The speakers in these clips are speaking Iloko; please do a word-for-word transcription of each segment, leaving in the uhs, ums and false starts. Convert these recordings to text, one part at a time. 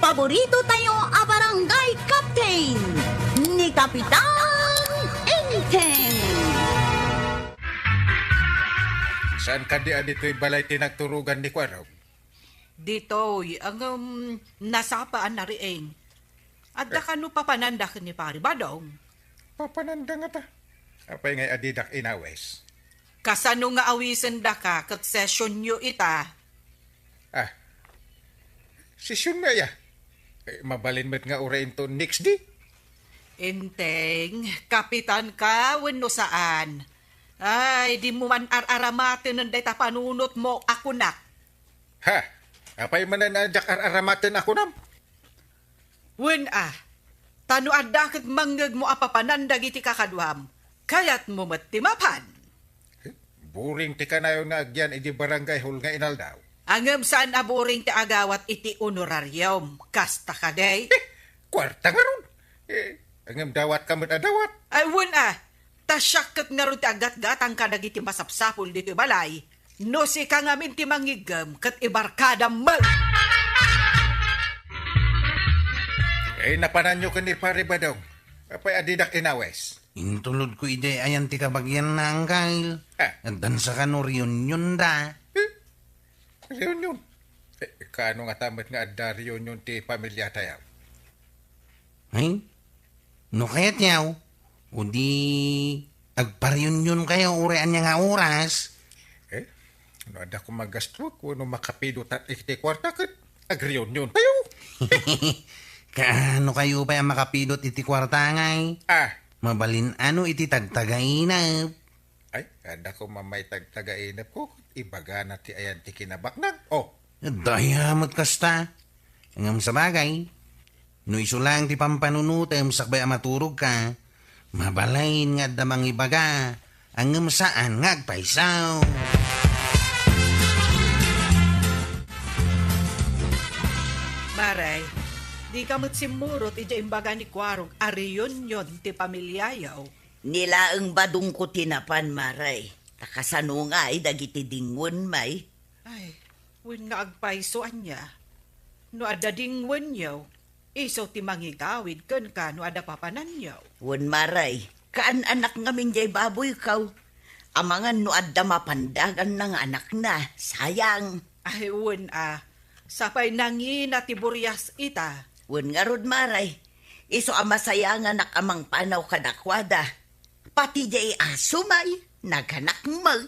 Paborito tayo a barangay captain, ni Kapitan Enteng. Saan kadi a ditoy balay ti nagturugan ni Kuarog? Ditoy, ngem, nasapa a nariing. Adda Eh. kano papananda ken ni Pari Badong? Papananda ngata? Apay ngay a didak inawis? Kasano nga awisendaka ket sesionyo ita? Ah, sesionmi aya? Eh, mabalin met nga uray inton next day? Enteng, kapitan ka wenno saan? Ay, dimo man ar-aramaten dayta panunotmo a kunak. Ha? Apay manen a diak ar-aramaten a kunam? Wen a, ta no adda ket mangngegmo a papanan dagiti kakaduam, kayatmo met ti mapan. Boring ti kanayon nga agyan iti barangay hall nga inaldaw. Ngem saan a boring ti agawat iti honorarium, kasta kadi? Eh, kuarta ngarud. Eh, ngem dawatka met a dawat. Ay, wen a, ta siak ket ngarud ti aggatgatang kadagiti masapsapul ditoy balay. No sika ngamin ti mangiggem ket ibarkadam met. Eh, napananyo ken ni Pare Badong. Apay a didak inawis? Intulodko idiay ayan ti kabagianna, Angkel. Ah. Addan sa kano reunion da. Eh? Reunion? Eh, kaano ngata met nga adda reunion ti pamiliatayo? Ay, no kayatyo, o di agpareunion kayo uray ania nga oras. Eh, no adda koma gastuek wenno makapidotan iti kuarta ket agreunion tayo. Kaano kayo pay a makapidot iti kuarta ngay? Ah. Mabalin ano iti tagtagainep? Ay, adda koma may tagtagainepko, ibagana ti ayan ti kinabaknang. Oh. Daya met kasta. Ngem sabagay, no isu laeng ti pampanunotem sakbay a maturogka, mabalin nga adda mangibaga, ngem saan nga agpayso. Maray, dika met simmurot idiay imbaga ni Kuarog a reunion ti pamiliayo. Ni laeng Badongko ti napan, Maray. Ta kasano ngay dagiti dingwenmi? Ay, wen nga agpayso ania? No adda dingwenyo, isu ti mangigawid kenka no adda papananyo. Wen, Maray, kaan-anak ngamin diay baboyko. Amangan no adda mapandaganna nga anakna, sayang. Ay, wen a, sapay nangina ti burias ita. Wen ngarud, Maray, isu a masayanganak a mangpanaw kadakuada. Pati diay asomi, naganak met.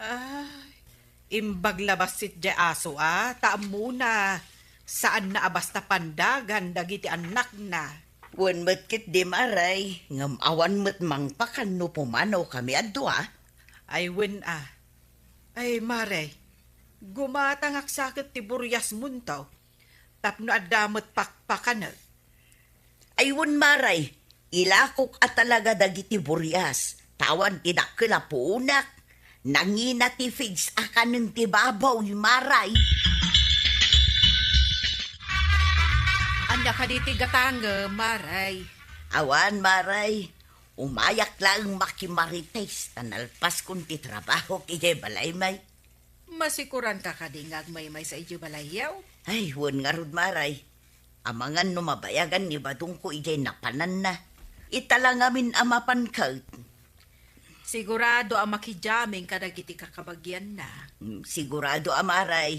Ay, imbag la bassit diay aso a, ta ammona, saanna a basta pandagan dagiti annakna. Wen met ketdi, Maray, ngem awan met mangpakan no pumanawkami a dua. Ay, wen a. Ay, Maray, gumatangak sa ket ti buriasmonto. Tapno adda met pakpakanek. Ay, wen, Maray, ilakok a talaga dagiti burias, ta awan ti dakkel a puonak. Nangina ti pigs a kanen ti baboy, Maray. Ania kadi ti gatangem, Maray? Awan, Maray. Umayak laeng makimarites, ta nalpaskon ti trabahok idiay balaymi. Masikuranka kadi nga agmaymaysa idiay balayyo? Ay, wen ngarud, Maray. Amangan no mabayagan ni Badongko idiay napananna. Ita la ngamin a mapan ket. Sigurado a makijamming kadagiti kakabagianna. Mm, sigurado a, Maray.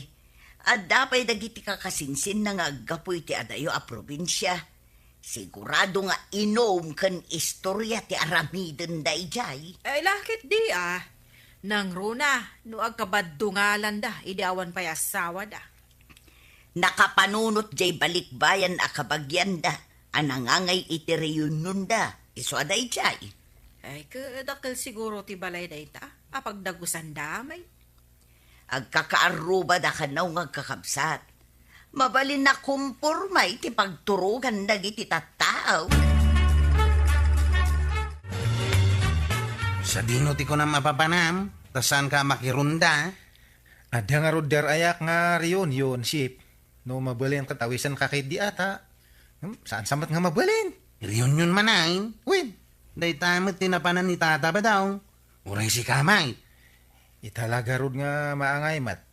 Adda pay dagiti kakasinsinna nga aggapu iti adayo a probinsia. Sigurado nga inum ken istoria ti aramidenda idiay. Ay, la ketdi a. Nangruna no agkabaddungalanda idi awan pay asawada. Nakapanunot diay balikbayan a kabagianda a nangangay iti reunionda, isu a daydiay. Ay, kadakkel siguro ti balay dayta a pagdagusanda, may. Agkakaarrubada kano nga agkakabsat. Mabalin a kumporma iti pagturogan dagiti tattao. Sadino ti kunam a papanam, ta saanka a makirunda? Adda ngarud dar-ayak nga reunion, Chief. No mabalin ket awisenka ketdi ata. Hmm, saan sa met nga mabalin? Reunion manen? Wen? Dayta met ti napanan ni Tata Badong. Uray sika, may. Ita la garud nga maangay met.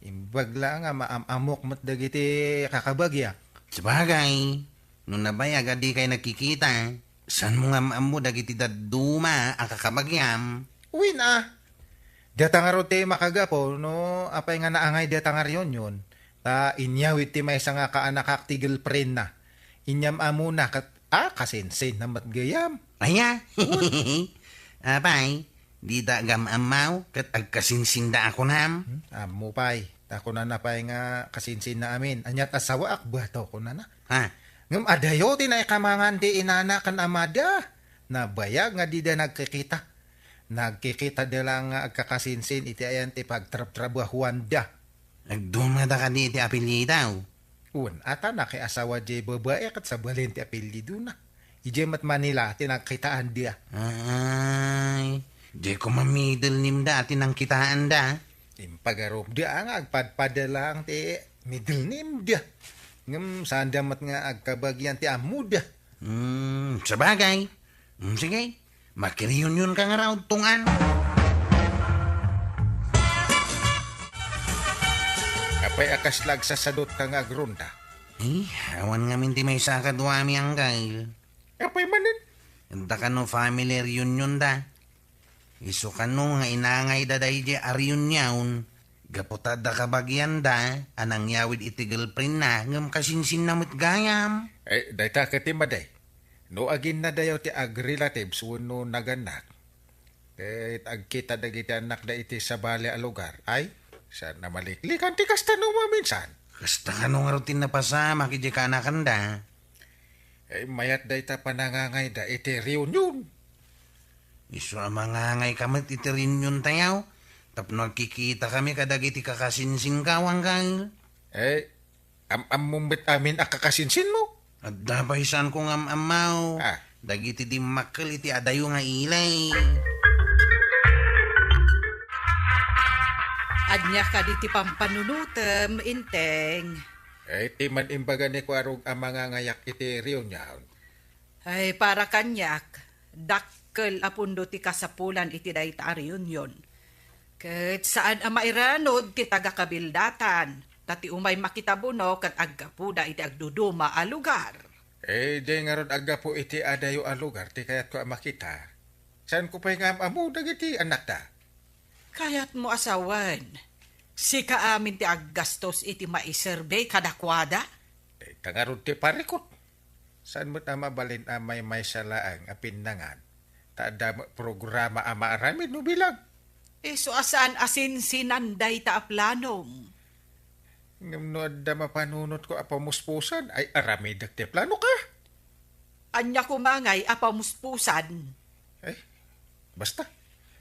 Imbag la nga maam-amok met dagiti kakabagiak. Sabagay, no nabayag a dikay nagkikita, saanmo nga am-ammo dagiti dadduma a kakabagiam? Wen a. Data ngarud ti makagapu no apay nga naangay data nga reunion, ta inyawid ti maysa nga kaanakak ti girlfriendna. Inyam-amona ket, a, kasinsinna met gayam. Aya? Apay, dida agam-ammaw ket agkasinsinda a kunam? Hmm, ammo pay. Ta kunana pay nga kasinsinna amin. Aniat a sawaak bato kunana. Ha? Ngem adayo ti naikamangan ti inana ken amada. Nabayag nga dida nagkikita. Nagkikitada laeng nga agkakasinsin iti ayan ti pagtrabtrabahuanda. Nagdumada kadi iti apelyidaw? Wen, ata nakiasawa diay babai ket sabali ti apelyidona. Idiay met Manila ti nagkitaanda. Ay, diay koma middle name da ti nangkitaanda. Impagarupda nga agpadpada laeng ti middle name da. Ngem saanda met nga agkabagian ti ammoda. Hmm, sabagay. Hmm, sige. Makireunionka ngarud, Tungan. Apay a kasla agsasadutka nga agronda? Eh, awan ngamin ti maysa a kaduami, Angkel. Apay manen? Adda kano family reunion da. Isu kano nga inangayda daydiay a reunion. Gapu ta adda kabagianda a nangyawid iti girlfriendna ngem kasinsinna met gayam. Eh, dayta ket ti madi. No aginnadayo ti agrelatives wenno nagannak, ket agkita dagiti annakda iti sabali a lugar, ay, saan a maliklikan ti kasta no maminsan. Kasta kano ngarud ti napasamak idiay kaanakanda? Eh, mayat dayta panangangayda iti reunion. Isu a mangangayka met iti reuniontayo, tapno agkikitakami kadagiti kakasinsinkaw, Angkel. Eh, am-ammom met amin a kakasinsinmo? Adda pay saanko nga am-ammaw. Ah. Dagiti dimmakkel iti adayo nga ili. Ania kadi ti pampanunotem, Inteng? Eh, ti man imbaga ni Kuarog a mangangayak iti reunion. Ay, para kaniak, dakkel a pundo ti kasapulan iti dayta a reunion. Ket saan a mairanud ti taga-kabildatan, ta ti umay makitabuno ket aggapuda iti agduduma a lugar. Eh, diay ngarud aggapu iti adayo a lugar ti kayatko a makita. Saanko pay nga am-ammo dagiti annakda? Kayatmo a sawen, sika amin ti aggastos iti maiserbi kadakuada? Dayta ngarud ti parikut. Saan met a mabalin a maymaysa laeng a pinnangan, ta adda met programa a maaramid no bilang? Isu a saan a sinsinan dayta a planom. Ngem no adda mapanunotko a pamuspusan, ay aramidek ti planoka. Ania koma ngay a pamuspusan? Eh, basta,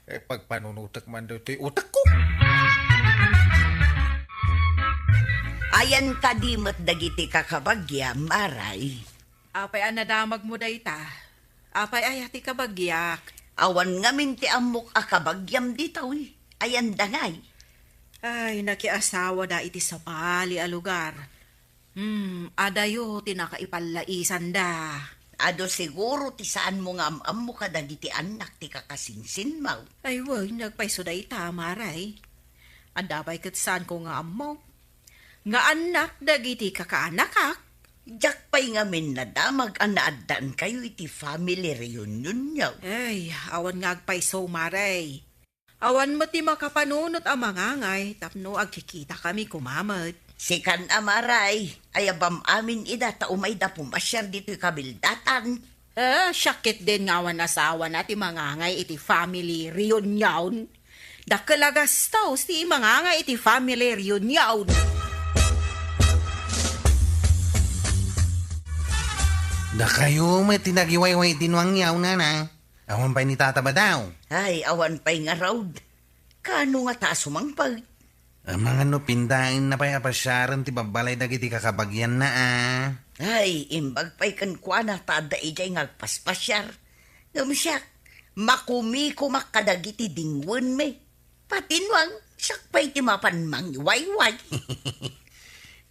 eh, pagpanunotek man daytoy utekko. Ayan kadi met dagiti kakabagiam, Maray. Apay a nadamagmo dayta? Apay aya ti kabagiak? Awan ngamin ti ammok a kabagiam ditoy. Ayan da ngay? Ay, nakiasawada iti sabali a lugar. Hmm, adayo ti nakaipallaisanda. Adu siguro ti saanmo nga am-ammo kadagiti annak ti kakasinsinmo. Ay, wen, nagpayso dayta, Maray. Adda pay ket saanko nga ammo. Nga annak dagiti kakaanakak. Diak pay ngamin nadamag a naaddaankayo iti family reunionyo. Ay, awan nga agpayso, Maray. Awan met ti makapanunot a mangangay tapno agkikitakami koma met. Sikan a Maray, ayabam amin ida ta umayda pumasiar ditoy kabildatan. Eh, siak ketdin nga awan asawana ti mangangay iti family reunion. Dakkel a gastos ti mangangay iti family reunion. Dakayo met ti nagiwayway ti nuangyaw, nana. Awan pay ni Tata Badaw. Ay, awan pay ngarud. Kaano ngata a sumangpet? Amangan no pindaenna pay a pasiaren ti babbalay dagiti kakabagianna, a. Ay, imbag pay kenkuana ta adda idiay nga agpaspasiar. Ngem siak, makumikomak kadagiti dingwenmi. Patinuang, siak pay ti mapan mangiwayway.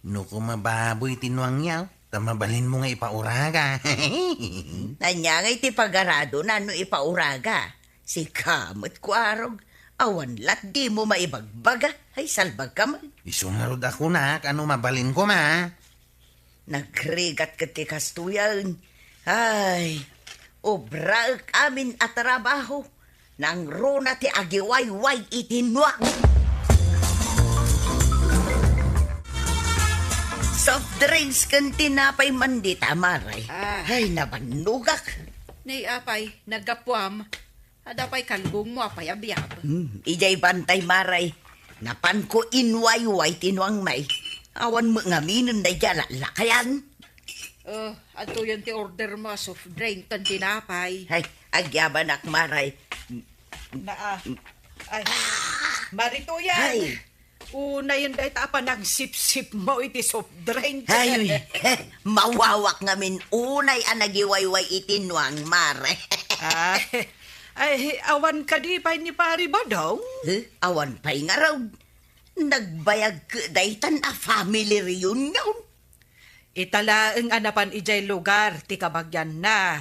No koma baboy ti nuangyaw, ta mabalinmo nga ipauraga. Ania ngay ti pagaradona no ipauraga? Sika met, Kuarog, awan lat dimo maibagbaga, ay salbagka man. Isu ngarud a kunak a no mabalin koma. Nagrigat ket ti kastoyen. Ay, obraek amin a trabaho. Nangruna ti agiwayway iti nuang. Soft drinks ken tinapay man dita, Mare. Ah. Ay, nabannogak. Ni apay, naggapuam. Adda pay kalgongmo a payabyab. Hmm, idiay bantay, Mare. Napanko inwayway ti nuang, May. Awan met ngamin daydiay a lakayan. Oh, adtoyen ti order mo a soft drink ken tinapay. Ay, agyabanak, Mare. Naa. Ay, Marituyan. Ay. Unayen dayta a panagsipsipmo iti soft drink. Ay, mawawak ngamin unay a nagiwayway iti nuang, Mare. Ah, ay, awan kadi pay ni Pari Badong? Eh, awan pay ngarud. Nagbayag daytan a family reunion. Ita laeng a napan idiay lugar ti kabagianna.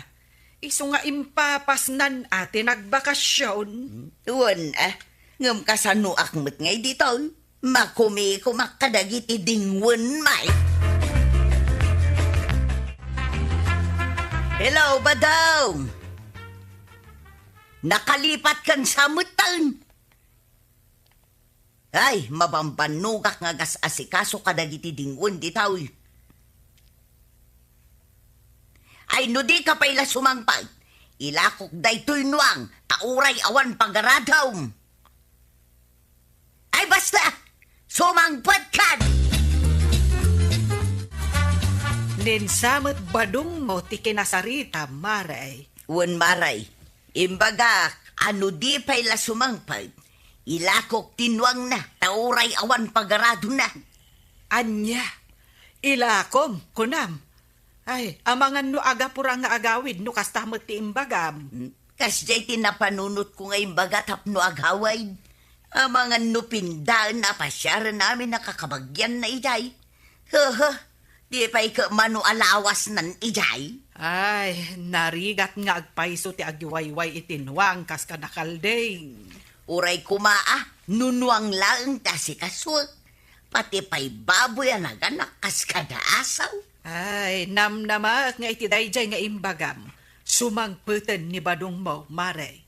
Isu nga impapasnan a ti nagbakasyon. Wen, a, ngem kasanoak met ngay ditoy? Makumikumak kadagiti dingwen, May. Hello, Badong! Nakalipat kan samutan. Ay, mabambannogak nga agas-asikaso kadagiti dingwen ditoy. Ay, no di ka pay la sumangpet, ilakok daytoy nuang, ta uray awan pagaradom. Ay, basta! Sumangpet kan! Ninsamet Badong mo ti kinasarita, Mare. Wen, Mare, imbagak a no di pay la sumangpet, ilakok ti nuangna, ta uray awan pagaradona. Ania? Ilakom, kunam? Ay, amangan no agapura nga agawid no kasta met ti imbagam. Hmm, kasdiay ti napanunotko nga imbaga tapno agawid. Amangan no pindaen a pasiaren amin a kakabagianna idiay. Hehe, di pay ket mano a lawasnan idiay. Ay, narigat nga agpayso ti agiwayway iti nuang kas kada kalding. Uray koma a, no nuang laeng ti asikasuek. Pati pay baboy a naganak kas kada asaw. Ay, namnamaek nga iti daydiay nga imbagam, sumangpeten ni Badong mo, Mare.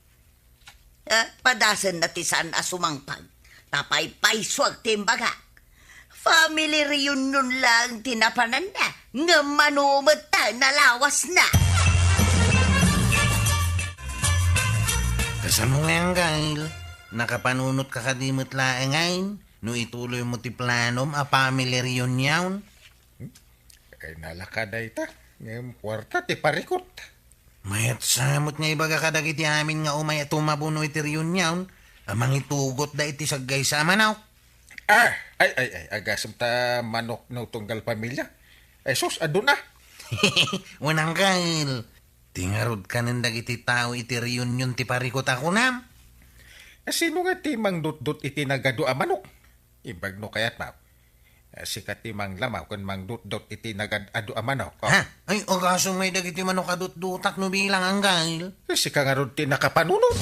Eh, padasenna ti saan a sumangpet. Ta paypaysuak ti imbagak. Family reunion laeng ti napananna, ngem mano met ta nalawasna. Kasano ngay, Anggail? Nakapanunot ka kadi met laeng ngay no ituloy mo ti planom a family reunion? Hmm? Kay nalaka dayta, ngem kuarta ti parikut. Mayat sa met nga ibaga kadagiti amin nga umay a tumabuno iti reunion a mangitugotda iti saggaysa a manok. Ah, ay, ay, ay, agasem ta manok no tunggal pamilya. Ay, sus, aduna. Unang kail, ti ngarud kanen dagiti tao iti reunion ti parikut a kunam. Eh, sino nga ti mangdutdot iti nagadu a manok? Imbag no kayat, Ma'am. Eh, sika ti manglamaw ken mangdutdot iti nagad-adu a manok, oh. Ha? Ay, agasem ngay dagiti manok a dutdutak no bilang, Anggail. Eh, sika ngarud ti nakapanunot.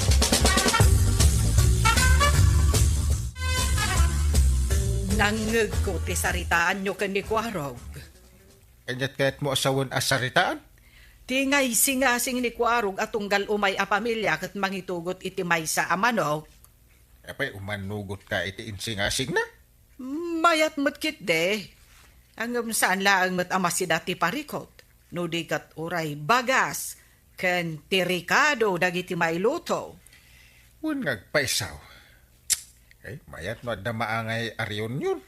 Nangngegko ti saritaanyo ken ni Kuarog. Aniat kayatmo a sawen a saritaan? Ti ngaisingasing ni Kuarog a tunggal umay a pamilya ket mangitugot iti maysa a manok. Apay, umanugot ka iti insingasingna? Mayat met ketdi. Ngem saan laeng met a masida ti parikut, no di ket uray bagas ken ti rikado dagiti mailuto. Wen nga agpayso. Ay, mayat no adda maangay a reunion.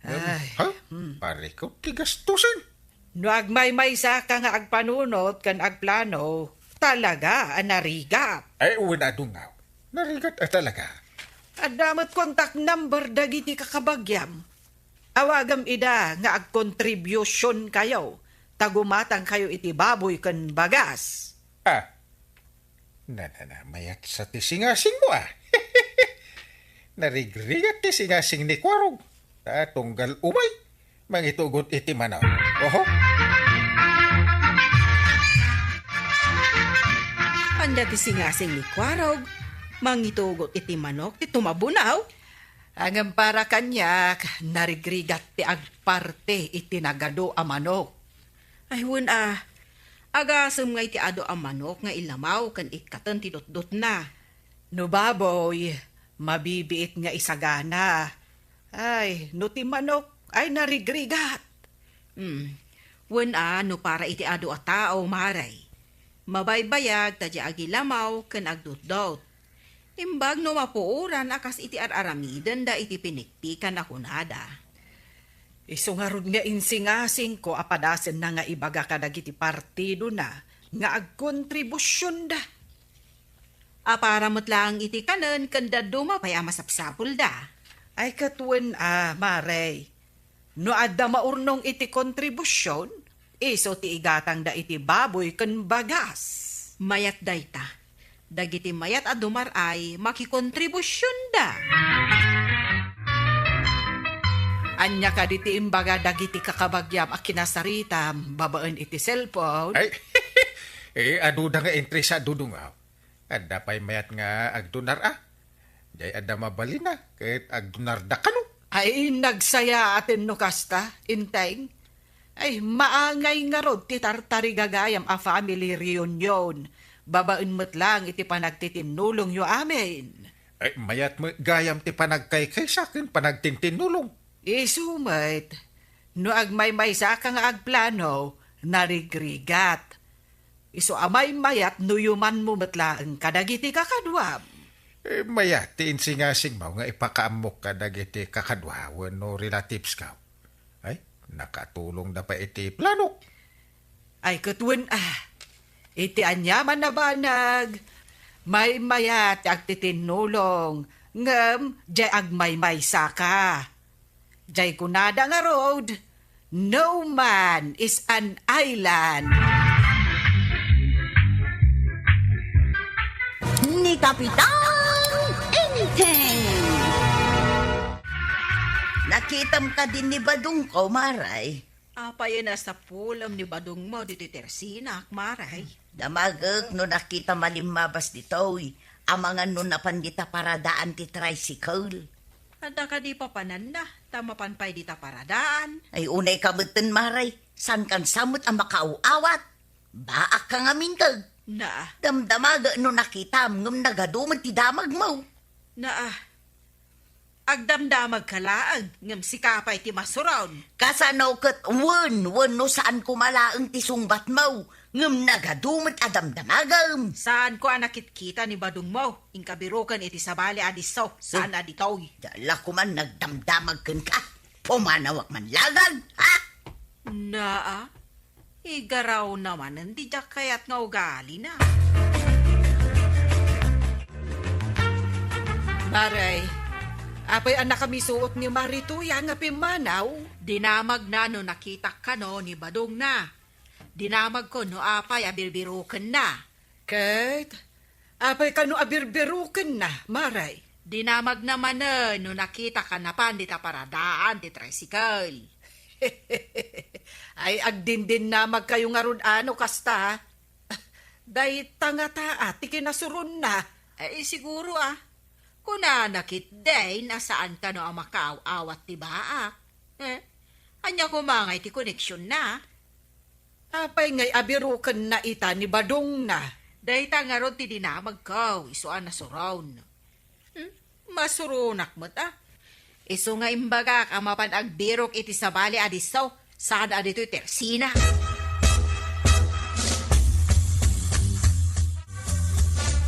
Ngem, ay, ha? Hmm. Parikut ti gastusen. No agmaymaysaka nga agpanunot ken agplano, talaga a narigat. Ay, wen a dungaw. Narigat a talaga. Adda met contact number dagiti kakabagiam. Awagam ida nga agkontribusyonkayo, ta gumatangkayo iti baboy ken bagas. Ah, na, na, na, mayat sa ti singasingmo, ah. Narigrigat ti singasing ni Kuarog. Ta tunggal umay, mangitugot iti manok. Oho. Ania ti singasing ni Kuarog? Mangitugot iti manok ti tumabunaw? Ngem para kaniak, narigrigat ti agparte iti nagadu a manok. Ay, wen a, agasem nga iti adu a manok nga ilamaw ken ikkaten ti dutdutna. No baboy, mabibiit nga isagana. Ay, no ti manok, ay narigrigat. Hmm. Wen a, no para iti adu a tao, Mare, mabaybayag ta di agilamaw ken agdutdot. Imbag no mapuoran a kas iti ar-aramidenda iti pinikpikan a kunada. Isu ngarud nga insingasingko a padasenna nga ibaga kadagiti partidona nga agkontribusionda. A para met laeng iti kanen ken dadduma pay a masapsapulda. Ay, ket wen a, Mare. No adda maurnong iti kontribusion, isu ti igatangda iti baboy ken bagas. Mayat dayta. Dagiti mayat a dumar-ay, makikontribusionda. Ania kadi ti imbaga dagiti kakabagiam a kinasaritam babaen iti cellphone? Ay, eh, aduda nga interesado, Dudong, ah. Adda pay mayat nga agdunar, ah. Jay adda mabalina ket agdunarda kano. Ay, nagsayaaten no kasta, Inteng. Ay, maangay ngarud ti tartarigagayam a family reunion, babaen met laeng iti panagtitinnulongyo amin. Ay, mayat met gayam ti panagkaykaysa ken panagtintinnulong. Isu met, no agmaymaysaka nga agplano, narigrigat. Isu a maymayat no yumanmo met laeng kadagiti kakaduam. Eh, mayat ti insingasingmo nga ipakaammok kadagiti kakadua wenno relatives ko. Ay, nakatulongda pay iti planok. Ay, ket wen a, iti aniaman a banag, maymayat ti agtitinnulong, ngem jay agmaymaysaka. Jay kunada ngarud, "No man is an island." Ni Kapitan Enteng. Nakitam kadi ni Badongko, Mare? Apay a nasapulem ni Badongmo ditoy tersinak, Mare? Damagek no nakitam a limmabas ditoy, amangan no napan dita paradaan ti tricycle. Adda kadi papananna, ta mapan pay dita paradaan? Ay, unay ka metten, Mare. Saan kan sa met a makaaw-awat? Baak ka ngamin, kag? Naa. Damdamagek no nakitam, ngem nagadu met ti damagmo. Naa. Agdamdamag ka laeng, ngem sika pay ti masuron. Kasano ket wen, wenno saan koma laeng ti sungbatmo, ngem nagadu met a damdamagem? Saan ko a nakitkita ni Badongmo, inka biroken iti sabali a disso, saan a ditoy. Dala koman nagdamdamag kenka. Pumanawak man laeng, ha? Naa, igarawna manen ti diak kayat nga ugalina. Mare, apay a nakamisuot ni Mari Tuya nga pimmanaw? Dinamagna no nakitak kano ni Badongna. Dinamagko no apay a birbirokenna. Ket, apay kano a birbirokenna, Mare? Dinamagna manen no nakitak a napan dita paradaan ti tricycle. Ay, agdindinnamagkayo ngarud a no kasta. Dayta ngata a ti kinasuronna. Ay, siguro, ah. Kunana ketdin a saan kano a makaaw-awat ti baak. Eh, ania koma ngay ti koneksionna? Apay ngay a birokenna ita ni Badongna? Dayta ngarud ti dinamagko, isu a nasuron. Hmm? Masuronak met, ah. Isu nga imbagak a mapan agbirok iti sabali a disso, saan a ditoy tersina.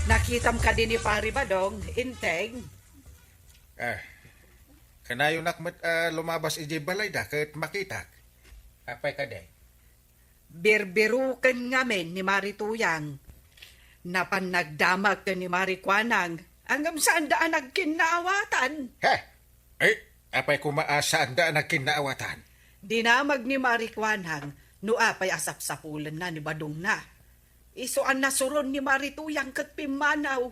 Nakitam kadi ni Pari Badong, Inteng? Ah, kanayonak met a lumabas idiay balayda ket makitak. Apay kadi? Birbiroken ngamin ni Mari Tuyang. Napan nagdamag ken ni Mari Kuanang, ngem saanda a nagkinnaawatan. He! Eh, apay koma a saanda a nagkinnaawatan? Dinamag ni Mari Kuanang no apay a sapsapulenna ni Badongna. Isu a nasuron ni Mari Tuyang ket pimmanaw.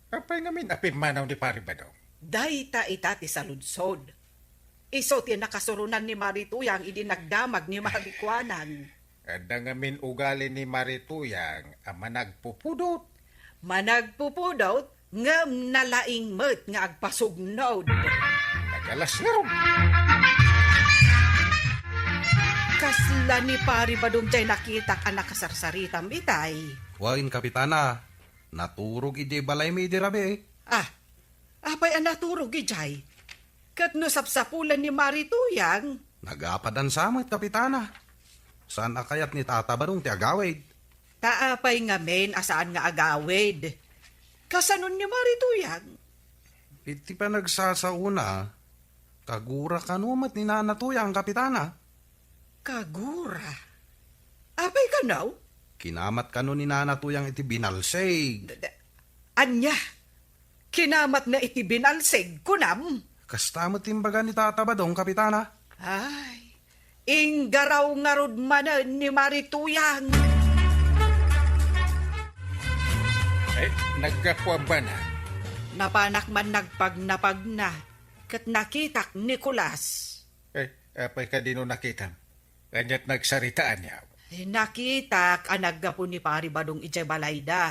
Apay ngamin a pimmanaw ni Pari Badong? Dayta ita ti saludsod. Isu ti nakasuronan ni Mari Tuyang idi nagdamag ni Mari Kuanang. Adda ngamin ugali ni Mari Tuyang a managpupudot. Managpupudot, ngem nalaing met nga agpasugnod. Nagalas ngarud. Kasla ni Pari Badong jay nakitak a nakasarsaritam itay. Wen, Kapitana, naturog idiay balaymi idi rabii. Ah, apay a naturog idiay? Ket no sapsapulan ni Mari Tuyang? Nagapadan sa met, Kapitana. Saan a kayat ni Tata Badong ti agawid. Ta apay ngamin a saan nga agawid? Kasanon ni Mari Tuyang? Iti panagsasaona, kagura kano met ni Nana Tuyang, Kapitana. Kagura? Apay kano? Kinamat kano ni Nana Tuyang iti binalsig. Da-, da-, ania? Kinamatna iti binalsig, kunam? Kasta met ti imbaga ni Tata Badong, Kapitana. Ay, inggaraw ngarud manen ni Mari Tuyang. Eh, naggapuan ba na? Napanak man nagpagnapagna, ket nakitak ni Kulas. Eh, apay kadi no nakitam? Ania't nagsaritaanyo? Eh, nakitak a naggapu ni Pari Badong idiay balayda.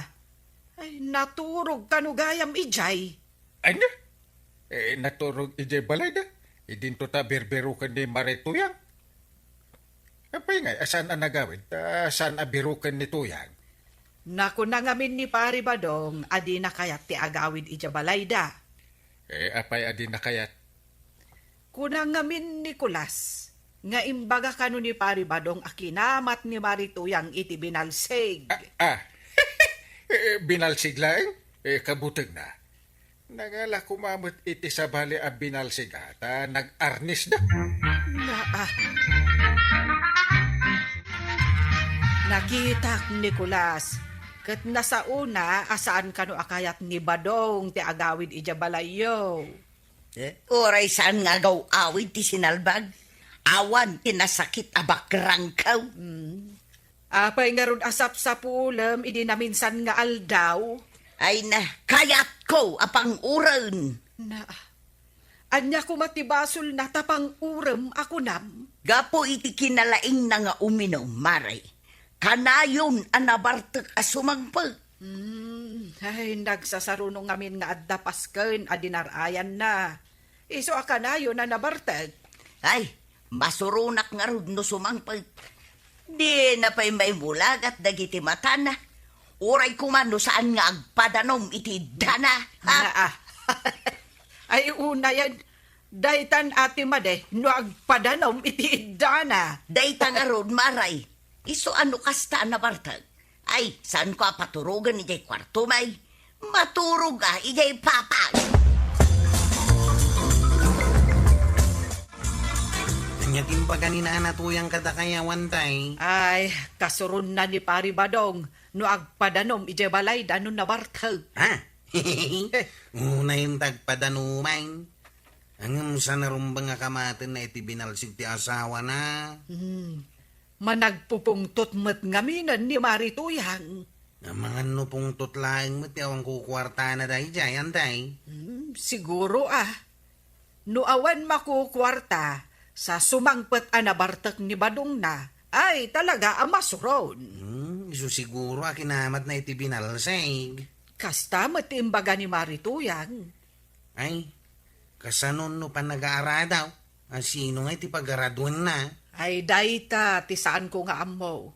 Ay, naturog kano gayam idiay. Ania? Eh, naturog idiay balayda? Idinto ta birbiroken ni Mari Tuyang? Apay ngay, a saan a nagawid? Ta saan a biroken ni Tuyang? Nakuna ngamin ni Pari Badong a dina kayat ti agawid idiay balayda. Eh, apay a dina kayat? Kuna ngamin ni Kulas nga imbaga kano ni Pari Badong a kinamat ni Mari Tuyang iti binalsig. Ah, ah. Eh, binalsig laeng? Eh, kabutegna. Nangala koma met iti sabali a binalsig a ta nag-arnisda. Naa. Nakitak ni Kulas, ket nasaona a saan kano a kayat ni Badong ti agawid idiay balayyo. Eh? Uray saan nga agaw-awid ti sinalbag, awan ti nasakit a bakrangkaw. Mm. Apay ngarud a sapsapulem idi naminsan nga aldaw? Ay na, kayatko a panguren. Na, ania koma ti basolna ta pangurem a kunam? Gapu iti kinalaingna nga uminum, Mare, kanayon a nabartek a sumangpet. Hmm, ay, nagsasaruno ngamin nga adda pasken a dinar-ayanna. Isu a kanayon a nabartek. Ay, masuronak ngarud no sumangpet. Dina pay maimulagat dagiti matana. Uray koma no saan nga agpadanom iti iddana, ha? Naa. Ay, unayen, daytan a ti madi no agpadanom iti iddana. Dayta ngarud, Mare. Isu a no kasta a nabartek. Ay, saanko a paturogen idiay kuartom, ay. Maturog a idiay papan. Ania ti imbaga ni Nana Tuyang kadakayo, tay? Ay, kasuronna ni Pari Badong no agpadanom idiay balayda no nabartek. Ha? Unayen ta agpadanoman. Ngem saan a rumbeng a kamatenna iti binalsig ti asawana. Hmm. Managpupungtot met ngaminen ni Mari Tuyang. Amangan no pungtot laeng met ti awan kukuartana daydiay, tay? Hmm, siguro a. No awan makukuarta, sa sumangpet a nabartek ni Badongna, ay talaga a masuron. Hmm, isu siguro a kinamatna iti binalsig. Kasta met ti imbaga ni Mari Tuyang. Ay, kasanon no pannagaaradaw? A sino ngay ti pagaraduenna? Ay, dayta ti saanko nga ammo.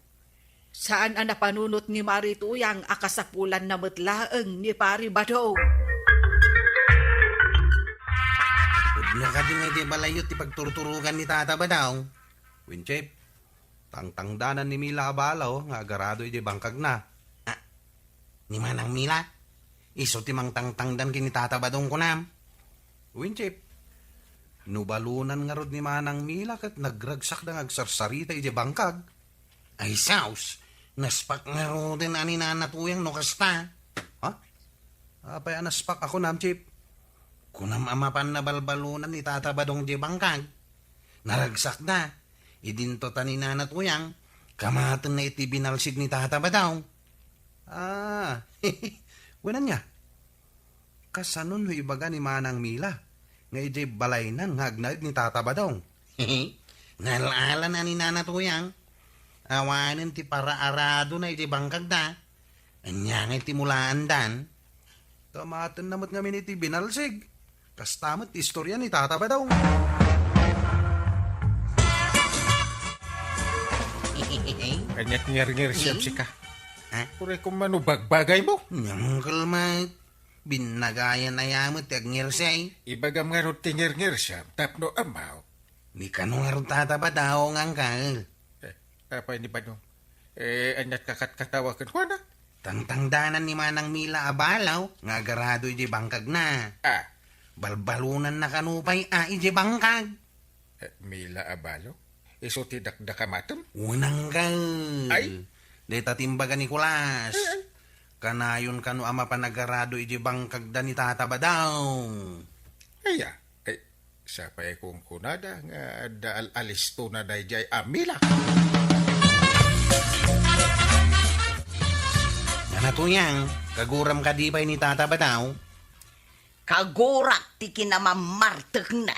Saan a napanunot ni Mari Tuyang a kasapulanna met laeng ni Pari Badong. Pudno kadi ngay ti balayyo ti pagturturogan ni Tata Badong? Winchip, tangtangdanan ni Mila a balo nga agarado idiay bangkagna. Ah, ni Manang Mila? Isu ti mangtangtangdan ken ni Tata Badong, kunam? Winchip, no balonan ngarud ni Manang Mila ket nagragsakda nga agsarsarita idiay bangkag. Ay, saos, naspak ngaruden a ni Nana Tuyang no kasta. Ha? Apay a naspak a kunam, Chip? Kunam a mapan nabalbalonan ni Tata Badong diay bangkag. Naragsakda. Idinto ta ni Nana Tuyang, kamatenna iti binalsig ni Tata Badong. Ah, wen ania? Kasano no ibaga ni Manang Mila nga idiay balaynan nga agnaed ni Tata Badong? Nal-alan a ni Nana Tuyang. Awanen ti paraaradona idiay bangkagda. Ania ngay ti mulaandan? Kamatenna met ngamin iti binalsig. Kasta met ti istorya ni Tata Badong. Eh? Aniat ngirngirsiam Eh? sika? Ha? Uray kung mano bagbagaymo. Nyangkel met. Binnagayan aya met ti agngirsay. Ibagam ngarud ti ngirngirsiam tapno ammo. Ni kano ngarud Tata Badong, Angkel? Eh, apay ni Badong? Eh, aniat kakatkatawa kenkuana? Tangtangdanan ni Manang Mila a balaw nga agarado idiay bangkagna. Ah. Balbalonanna kano pay a idiay bangkag. Eh, Mila a balaw? Isu ti dakdakamatem? Wen, Angkel. Ay? Dayta ti imbaga ni Kulas. Eh, eh. Kanayon kano a mapan agarado idiay bangkagda ni Tata Badong. Aya, eh, sapay kunkunada nga adda al-, alistona daydiay a Mila. Ngana, Tuyang, kaguram kadi pay ni Tata Badong? Kagurak ti kinamammartekna.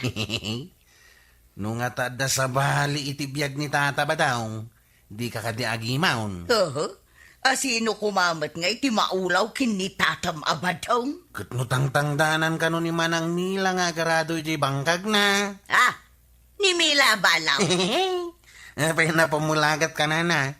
No nga ta adda sabali iti biag ni Tata Badong, dika kadi agimon? Oho. A, sino koma met ngay ti maulaw ken ni Tatam a Badong? Ket no tangtangdanan kano ni Manang Mila nga agarado idiay bangkagna? Ah, ni Mila a balaw. Apay napamulagat kanana?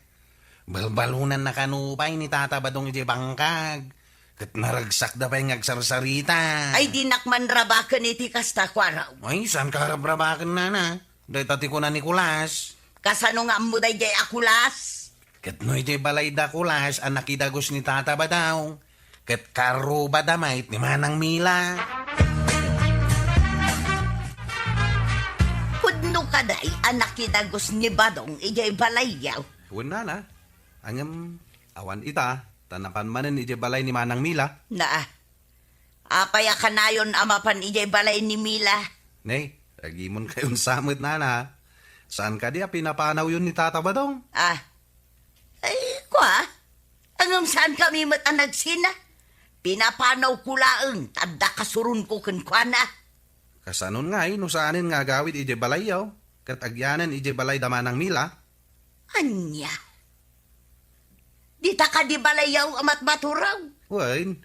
Balbalonanna kano pay ni Tata Badong idiay bangkag. Ket naragsakda pay nga agsarsarita. Ay, dinak man rabaken iti kasta, Kuaraw. Ay, saan ka rabrabaken, nana? Dayta ti kuna ni Kulas. Kasano nga ammo daydiay a Kulas? Ket no idiay balay da Kulas a nakidagus ni Tata Badong, ket karrubada met ni Manang Mila. Pudno kadi a nakidagus ni Badong idiay balayyo? Wen, nana. Ngem, awan ita, ta napan manen idiay balay ni Manang Mila. Naa. Apay a kanayon a mapan idiay balay ni Mila? Ne, agimon kayon sa met, nana. Saan kadi a pinapanaw yon ni Tata Badong? Ah. Ay, kua? Ngem saan kami met a nagsina? Pinapanaw ko laeng, ta adda kasuronko kenkuana. Kasanon ngay no saanen nga agawid idiay balayyo, ket agyanen idiay balay da Manang Mila? Ania? Dita kadi balayyo a matmaturaw? Wen,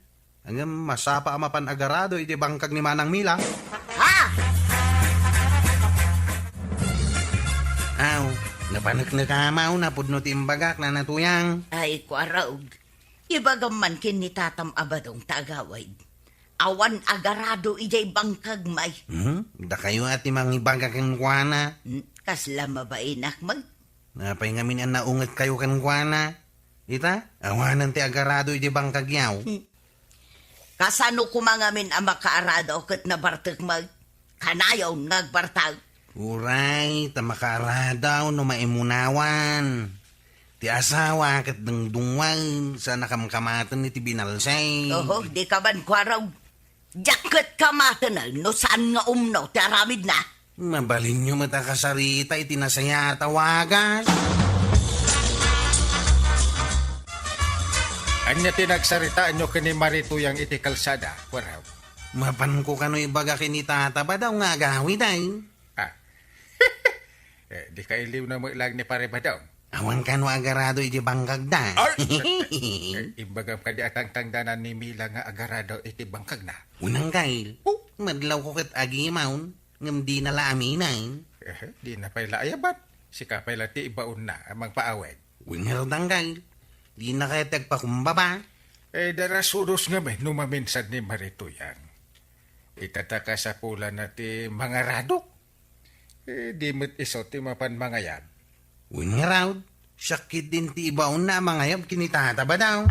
ngem masapa a mapan agarado idiay bangkag ni Manang Mila. Ha? Aw, napaneknekamaw napudno ti imbagak, nana Tuyang. Ay, Kuaraw. Ibagam man ken ni Tatam a Badong ta agawid. Awan agarado idiay bangkag, may. Hmm? Dakayo a ti mangibaga kenkuana. Hmm, kasla mabainak, may. Apay ngamin a naungetkayo kenkuana? Ita, awanen ti agarado idiay bangkagyo. Hmm. Kasano koma ngamin a makaarado ket nabartek, may? Kanayon nga agbartek. Uray, ta makaarado no maimunawan. Ti asawa ket dungdungngoen, saan a kamkamaten iti binalsig. Oho, dika man, Kuaraw. Diak ket kamaten no saan nga umno ti aramidna. Mabalinyo met a kasarita iti nasayaat a wagas. Ania ti nagsaritaanyo ken ni Mari Tuyang iti kalsada, Kuaraw? Mapanko kano ibaga ken ni Tata Badong nga agawid, ay? Ah. Eh, dika iliwna met laeng ni Pare Badong. Awan kano agarado iti bangkagda. Ay! Eh, imbagam kadi a tangtangdanan ni Mila nga agarado iti bangkagna? Unang kail. Oh? Madlawko ket agimon, ngem dina la aminen. Eh, dina pay la ayaban. Sika pay la ti ibaonna a mangpaawid. Wen ngarud, Angkel. Dina kayat ti agpakumbaba? Eh, darasudos ngamin no maminsan ni Mari Tuyang. Ita ta kasapulanna ti mangaradok. Eh, di met isu ti mapan mangayab. Wen ngarud, siak ketdin ti ibaonna a mangayab ken ni Tata Badong.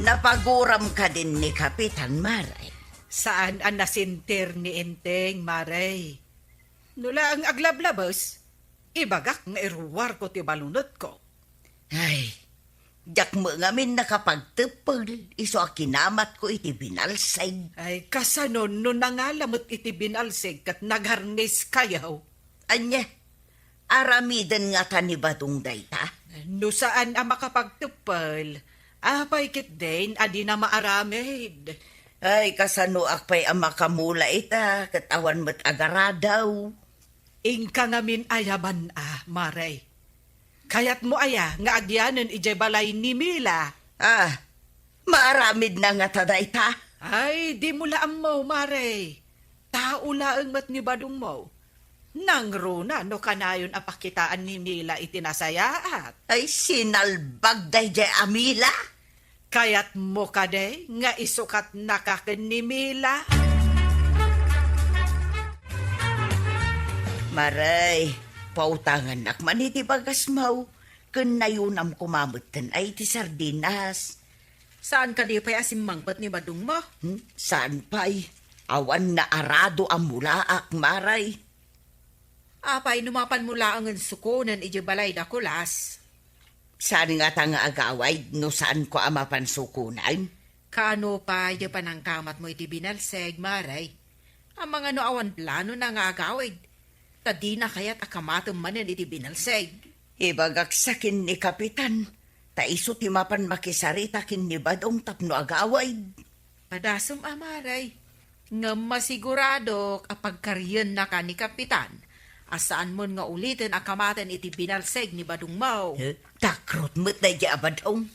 Napaguram kadin ni Kapitan, Mare? Saan a nasentir ni Enteng, Mare. No laeng aglablabes, ibagak nga iruarko ti balunotko. Ay, diak met ngamin nakapagteppel isu a kinamatko iti binalsig. Ay, kasano no nangala met iti binalsig ket nagarniskayo? Ania, aramiden ngata ni Badong dayta? No saan a makapagteppel, apay ketdin a dina maaramid? Ay, kasanoak pay a makamula ita ket awan met agarado? Inka ngamin ayaban a, Mare. Kayatmo aya nga agyanen idiay balay ni Mila? Ah, maaramidna ngata dayta? Ay, dimo la ammo, Mare. Tao laeng met ni Badongmo. Nangruna no kanayon a pakitaan ni Mila iti nasayaat. Ay, sinalbag daydiay a Mila! Kayatmo kadi nga isukatnaka ken ni Mila? Maray, pautangannak man iti bagasmo, ken nayunam koma metten a iti sardinas. Saan kadi pay a simmangpet ni badongmo? Hmm? Saan pay? Awan naarado a mulaak, Maray. Apay no mapan mo laengen sukonen idiay balay da Kulas? Saan ngata nga agawid no saanko a mapan sukonen? Kaano pay diay panangkamatmo iti binalseg, Maray? Amangan no awan planona nga agawid, ta dina kayat a kamatem manen iti binalseg. Ibagak sa ken ni Kapitan, ta isu ti mapan makisarita ken ni Badong tapno agawid. Padasum a, Maray. Ngem masiguradok a pagkariennaka ni Kapitan a saanmon nga uliten a kamaten iti binalseg ni badongmo. Eh, takrot met daydiay a badong.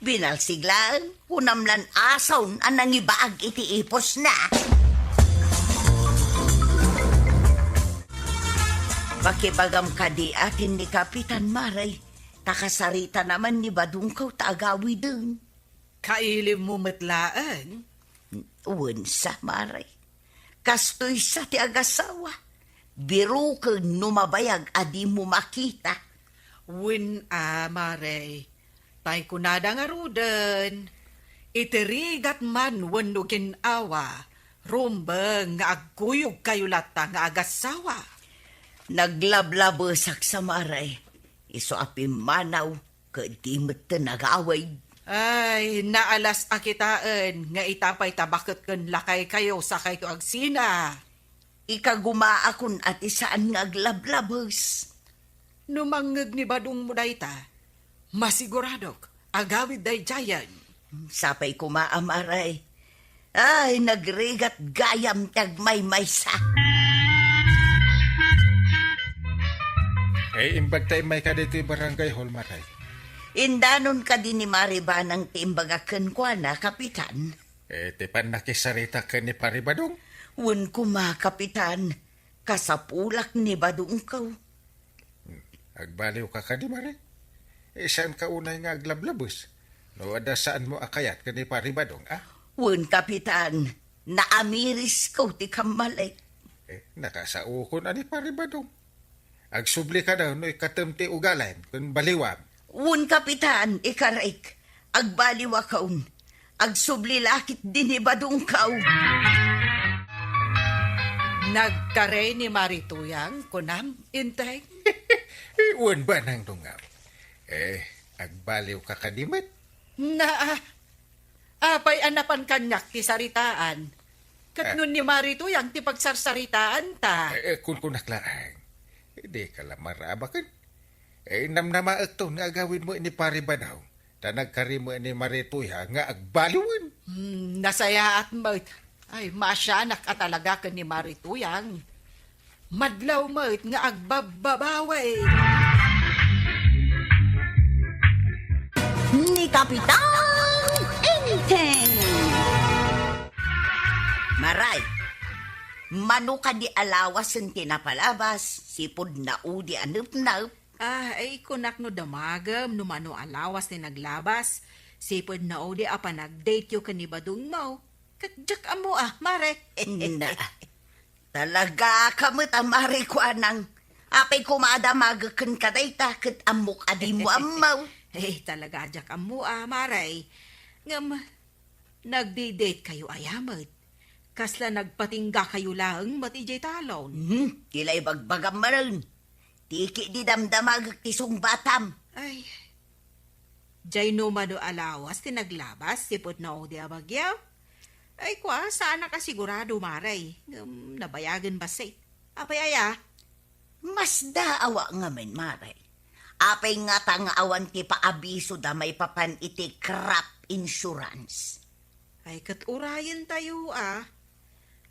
Binalseg laeng, kunam lan asaon a nangibaag iti iposna. Pakibagam kadi a ken ni Kapitan, Maray, ta kasarita naman ni badongko ta agawiden. Kailimmo met laeng? Wen sa, Maray. Kastoy sa ti agasawa. Biroken no mabayag a dimo makita. Wen a, Maray. Tay kunada ngaruden, iti rigat man wenno gin-awa, rumbeng nga agkuyogkayo latta nga agasawa. Naglablabesak sa, Maray. Isu a pimmanaw ket di metten agawid. Ay, naalas a kitaen nga ita pay ta baket ken lakaykayo sakayto agsina. Ikagumaakon a ti saan nga aglablabes. No mangngeg ni badongmo dayta, masiguradok, agawid daydiayen. Sapay koma a, Maray. Ay, nagrigat gayam ti agmaymaysa. Eh, imbag ta immay ka ditoy barangay hall, Maray. Indanon kadi ni Mari Banang ti imbagak kenkuana, Kapitan? Eh, ti pannakisarita ken ni Pari Badong? Wen koma, Kapitan. Kasapulak ni Badongko. Hmm. Agbaliwka kadi, Mari? Eh, saanka unay nga aglablabes? No adda saanmo a kayat ken ni Pari Badong, a? Wen, Kapitan. Naamirisko ti kammalek. Eh, nakasaokon a ni Pari Badong. Agsubli kada no ikatem ti ugalim ken baliwam. Wen, Kapitan, ikarek. Agbaliwakon. Agsubli la ketdi ni Badongko. Nagkarek ni Mari Tuyang, kunam, Inteng? Wen, Banang Dungaw. Eh, agbaliwka kadi met? Naa, apay a napan kaniak ti saritaan? Ket no ni Mari Tuyang ti pagsarsaritaanta? Eh, eh, kunkunak laeng. Dika la marabaken. Eh, namnamaekto nga agawidmo ni Pari Badong. Ta nagkarek ni Mari Tuyang nga agbaliwen. Hmm, nasayaat met. Ay, maasianak a talaga ken ni Mari Tuyang. Madlaw met nga agbabbabawi. Ni Kapitan Enteng. Maray, mano kadi a lawasen ti napalabas, sipud naudi a nepnep? Ah, ay, kunak no damagem no mano a lawas ti naglabas, sipud naudi a panagdateyo ken ni Badongmo. Ket diak ammo a, Mare. Na, talaga ka met a Mare kuanang. Apay koma a damagek kenka dayta, ket ammok a dimo ammo. Eh, talaga diak ammo a, Mare. Ngem, nagdi-datekayo aya met? Kasla nagpatinggakayo laeng met idiay talon? Hmm, ti la ibagbagam manen. Ti ketdi damdamagek ti sungbatam. Ay, diay no mano a lawas ti naglabas, sipud naudi a bagyo? Ay, kua, saanak a sigurado, Mare. Ngem, nabayagen bassit. Apay aya? Masdaawa ngamin, Mare. Apay ngata nga awan ti paabisoda maipapan iti crop insurance? Ay, ket urayentayo a.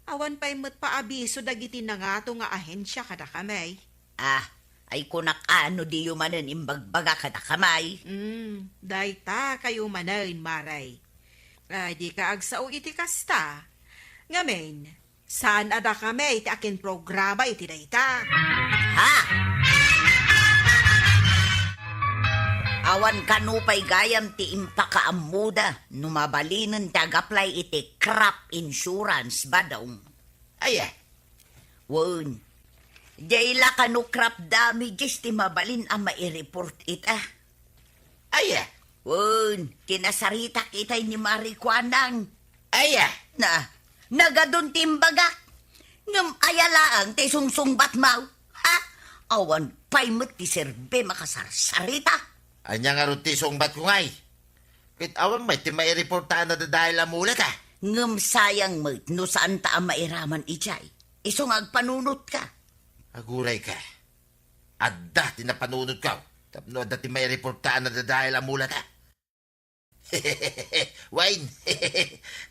Awan pay met paabiso dagiti nangato nga ahensia kadakami. Ah, ay kunak a no diyo manen imbagbaga kadakami. Hmm, dayta kayo manen, Mare. Ay, dika agsao iti kasta. Ngamin, Saan a dakami ti akinprograma iti dayta. Ha? Awan kano pay gayam ti impakaammoda no mabalinen ti agaplay iti crop insurance, Badong. Aya? Wen, diay la kano crop damages ti mabalin a maireport ita. Aya? Wen, kinasaritak itay ni Mari Kuanang. Aya? Na, nagadun ti imbagak. Ngem aya laeng ti sungsungbatmo? Ha? Awan pay met ti serbi makasarsarita. Ania ngarud ti sungbatko ngay? Ket awan met ti maireporta a nadadael a mulata. Ngem sayang met no saanta a mairaman idiay. Isu nga agpanunotka. Agurayka. Adda ti napanunotko tapno adda ti maireporta a nadadael a mulata. Wen,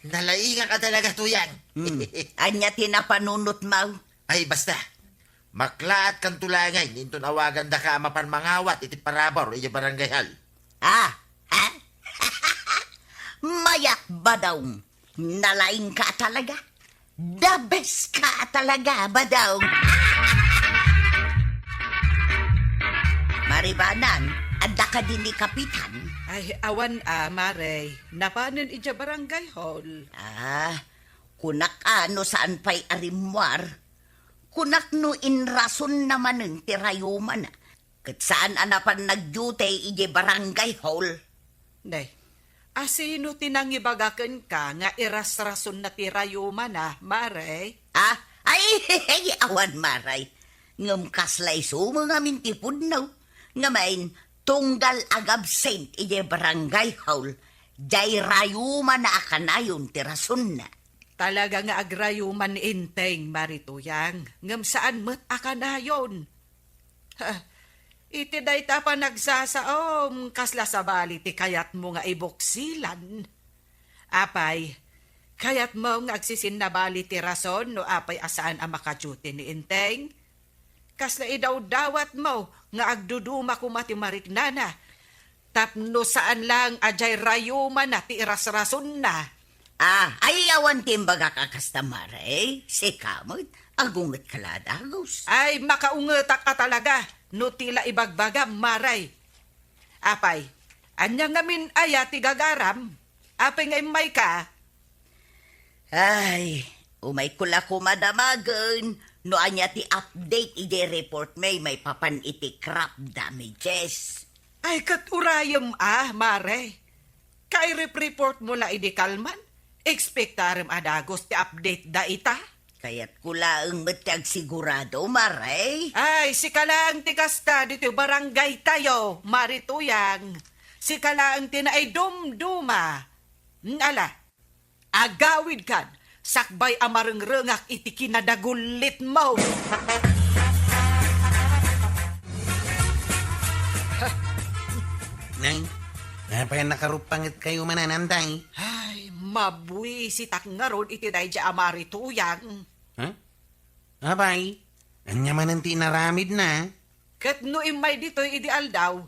nalaingak a talaga, Tuyang. Hmm. Ania ti napanunotmo? Ay, basta. Maklaat kanto laeng ngay inton awagandaka a mapan mangawat iti parabur idiay barangay hall. Ah, ha? Mayat, Badong. Nalaingka talaga. The best ka talaga, Badong. Maribanan, adda kadi ni Kapitan? Ay, awan a, Mare. Napanen idiay barangay hall. Ah, kunak a no saan pay a rimmuar. Kunak no inrasonna manen ti rayumana. Ket saan a napan nagdiute idiay barangay hall. Nay, asino ti nangibaga kenka nga irasrasonna ti rayumana, Mare? Ah, ay, awan, Mare. Ngem kasla isu met ngamin ti pudno. Ngamin, tunggal agabsent idiay barangay hall, diay rayumana a kanayon ti rasonna. Talaga nga agrayuman ni Enteng, Mari Tuyang, ngem saan met a kanayon. Ha, iti dayta a panagsasaom, kasla sabali ti kayatmo nga ibuksilan? Apay, kayatmo nga agsisinnabali ti rason no apay a saan a makadiute ni Enteng? Kasla idawdawatmo nga agduduma koma ti mariknana, tapno saan laeng a diay rayumana ti irasrasonna. Ah, ay, awan ti imbagak a kasta, Mare. Sika met, agungetka la a dagus. Ay, makaungetak a talaga no ti la ibagbagam, Mare. Apay, ania ngamin aya ti gagaram? Apay nga immayka? Ay, umayko la koma damagen no ania ti update idiay report mi maipapan iti crop damages. Ay, ket urayem a, Mare. Kairep-report mo la idi kalman. Ekspektarem a dagus ti update da ita. Kayatko laeng met ti agsigurado, Mare. Ay, sika laeng ti kasta ditoy barangay tayo, Mari Tuyang. Sika laeng ti naidumduma. Ala, agawidkan, sakbay a marengrengak iti kinadagullitmo. Nay, apay a nakaruppangetkayo manen, Tay? Ay, mabuisitak ngarud iti daydiay a Mari Tuyang. Ha? Apay, ania manen ti inaramidna? Ket no immay ditoy idi aldaw,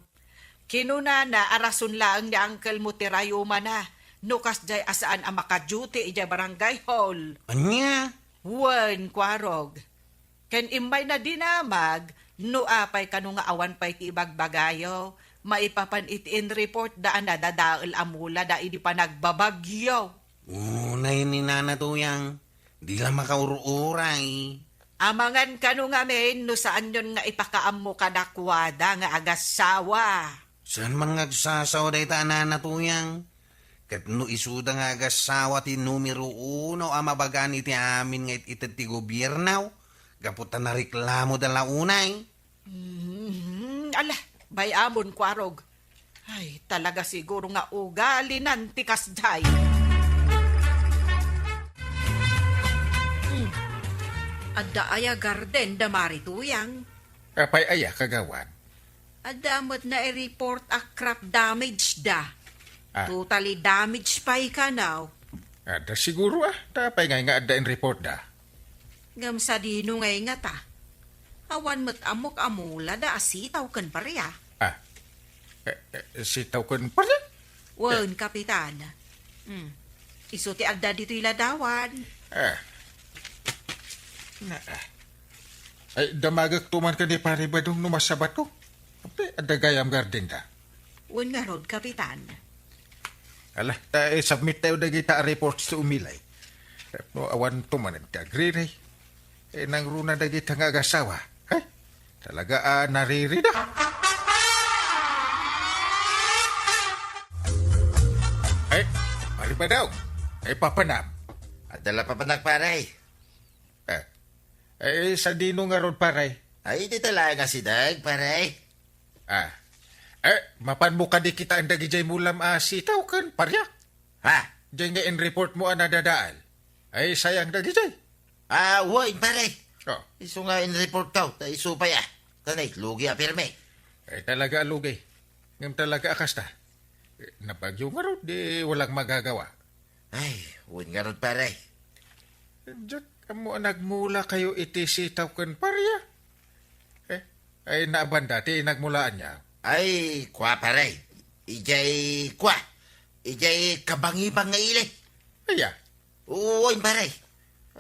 kinunana a rason laeng ni angkelmo ti rayumana no kasdiay a saan a makadiute idiay barangay hall. Ania? Wen, Kuarog. Ken immayna dinamag no apay kano nga awan pay ti ibagbagayo maipapan iti inreport da a nadadael a mula da idi panagbabagyo. Unay ni Nana Tuyang, di la makaur-uray. Amangan kano ngamin no saanyon nga ipakaammo kadakuada nga agassawa. Saan man nga agsasawa dayta a Nana Tuyang? Ket no isuda nga agassawa ti numero uno a mabagaan iti amin nga it-ited ti gobierno, gapu ta nareklamoda la unay. Mhm. Ala, bay-amon, Kuarog. Ay, talaga siguro nga ugalinan ti kasdiay. Hmm. Adda aya garden da Mari Tuyang? Apay aya, Kagawad? Adda met naireport a crop damage da. Ah. Totally damage pay kano. Adda siguro, ah. Ta apay ngay nga adda in report da? Ngem sadino ngay ngata? Awan met ammok a mula da a sitaw ken paria. Ah. Eh, eh, sitaw ken paria? Wen, Kapitan. Hmm. Isu ti adda ditoy ladawan. Ah. Ay, damagekto man ken ni Pare Badong no masabatko. Apay, adda gayam gardenda. Wen ngarud, Kapitan. Ala, ta, eh, submit tayo dagita a reports ti umilay. No, awan to man ti agriri. Eh, nangruna dagita nga agasawa. Ay, talaga a naririda. Ay, Pare Badong. Ay, papanam. Adda la papanak, pare. Eh, eh, sadino ngarud, pare? Ay, dita laeng a sideg, pare. Ah. Eh, mapanmo kadi kitaen dagidiay mulam a sitaw ken paria? Ha? Diay nga in-report mo a nadadael. Ay, sayang dagidiay. Ah, wen, pare. Oh. Isu nga in-report ko, ta isu pay, ah. Kanay, lugi a pirmi. Eh, talaga a lugi. Ngem talaga a kasta. Eh, nabagyo ngarud, di walang magagawa. Ay, wen ngarud, pare. Diak ammo a nagmula kayo iti sitaw ken paria. Eh, ay, naabanda ti nagmulaanyo. Ay, kua, pare. Idiay kua. Idiay kabangibang nga ili. Aya? Wen, pare.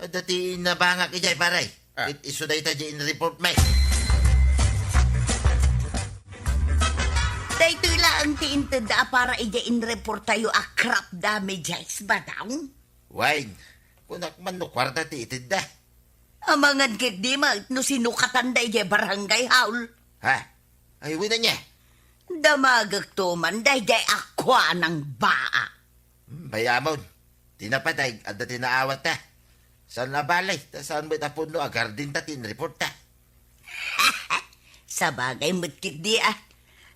Adda ti nabangak idiay, pare. Ah. It-, isu dayta diay in-report mi. Daytoy laeng ti intedda a para idiay in-report tayo a crop damages, Badong? Wen, kunak man no kuarta ti itedda. Amangan ketdi met no sinukatanda idiay barangay hall. Ha? Ay, wen ania? Damagekto man daydiay a kuanang baa. Hmm, bay-amon. Ti napateg, adda ti naawatta. Saan a bale, ta saan met a pudno a gardenta ti in-reportta. Sabagay met ketdi, ah.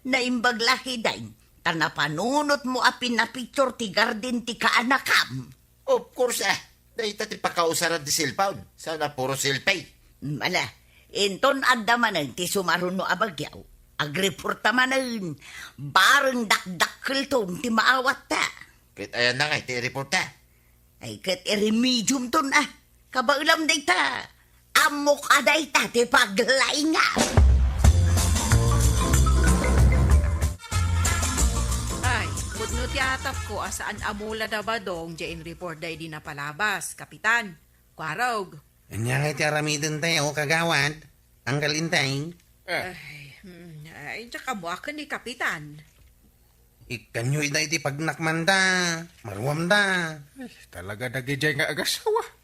Naimbag la hiday, ta napanunotmo a pinapicture ti garden ti kaanakam. Of course, ah. Dayta ti pakausaran ti cellphone. Saan a puro selfie. Ala, inton adda manen ti sumaruno a bagyo, agreporta manen. Bareng dakdakkelton ti maawatta. Ket ayanna ngay ti ireporta? Ay, ket iremediumton, ah. Kabaelam dayta. Ammok a dayta ti paglaingam. Ay, pudno ti atapko a saan a mula da Badong diay in-report daydi napalabas, Kapitan. Kuarog. Ania ngay ti aramidentayo, kagawad? Anggal Intay? Ah. Ay, hmm, ay, diak ammo a ken ni Kapitan. Ikkanyo ida iti pagnakmanda, maruamda. Ay, talaga dagidiay nga agasawa.